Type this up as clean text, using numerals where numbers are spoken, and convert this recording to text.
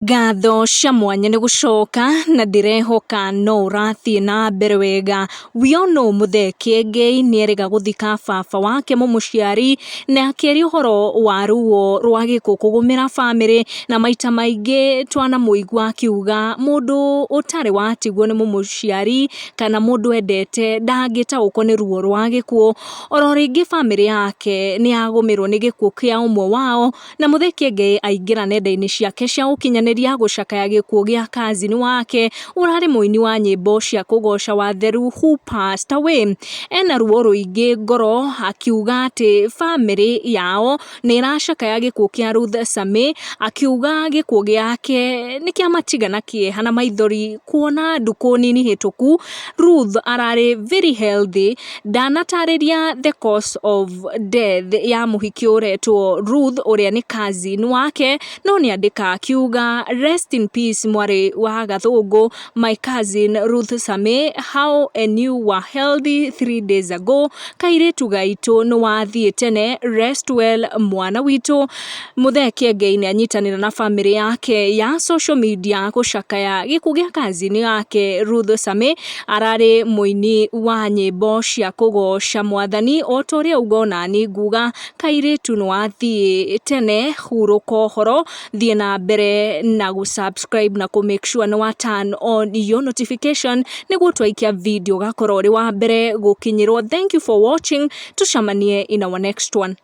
Ngatho cia mwanya nĩ gũcoka na ndĩrehoka no ũrathiĩ na mbere wega. We all know Muthee Kiengei nĩ erĩga gũthika baba wake mũmũciari na akĩaria ũhoro wa ruo rwa gĩkuũ kũgũmĩra bamĩrĩ, na maita maingĩ twanamũigua akiuga mũndũ ũtarĩ watigwo nĩ mũmũciari kana mũndũ endete ndangĩtaũkwo nĩ ruo rwa gĩkuũ. Oro rĩngĩ bamĩrĩ yake nĩ yagũmĩrwo nĩ gĩkuũ kĩa ũmwe wao, na Muthee Kiengei aingĩra nenda-inĩ ciake cia ũkinyanĩria gũcakaya gĩkuũ gĩa cousin wake ũrarĩ mũini wa nyĩmbo cia kũgoca watheru who passed away. Ena ruo rũingĩ ngoro akiuga atĩ bamĩrĩ yao nĩ ĩracakaya gĩkuũ kĩa Ruth Sammy, akiuga gĩkuũ gĩake nĩ kĩamatiga na kĩeha na maithori kuona ndukũ nini hĩtũku Ruth ararĩ very healthy. Ndanatarĩria the cause of death ya mũhiki ũretwo Ruth ũrĩa nĩ cousin wake, no nĩ andĩka akiuga, "Rest in peace mwarĩ wa Gathũngũ, my cousin Ruth Sammy, how and you were healthy 3 days ago. Kairĩtu gaitũ nĩ wathiĩ tene, rest well mwana witũ." Muthee Kiengei nĩ anyitanĩra na bamĩrĩ yake ya social media gũcakaya gĩkuũ gĩa cousin yake Ruth Sammy, ararĩ mũini wa nyĩmbo cia kũgoca mwathani. O ta ũrĩa auga, onani nguga kairĩtu nĩ wathiĩ tene, hurũka ũhoro. Thiĩ na mbere na gũ-subscribe na kũ make sure nĩ wa turn on your notification nĩguo twaikia video ũgakorwo ũrĩ wa mbere gũkinyĩrwo. Thank you for watching, tucemanie in our next one.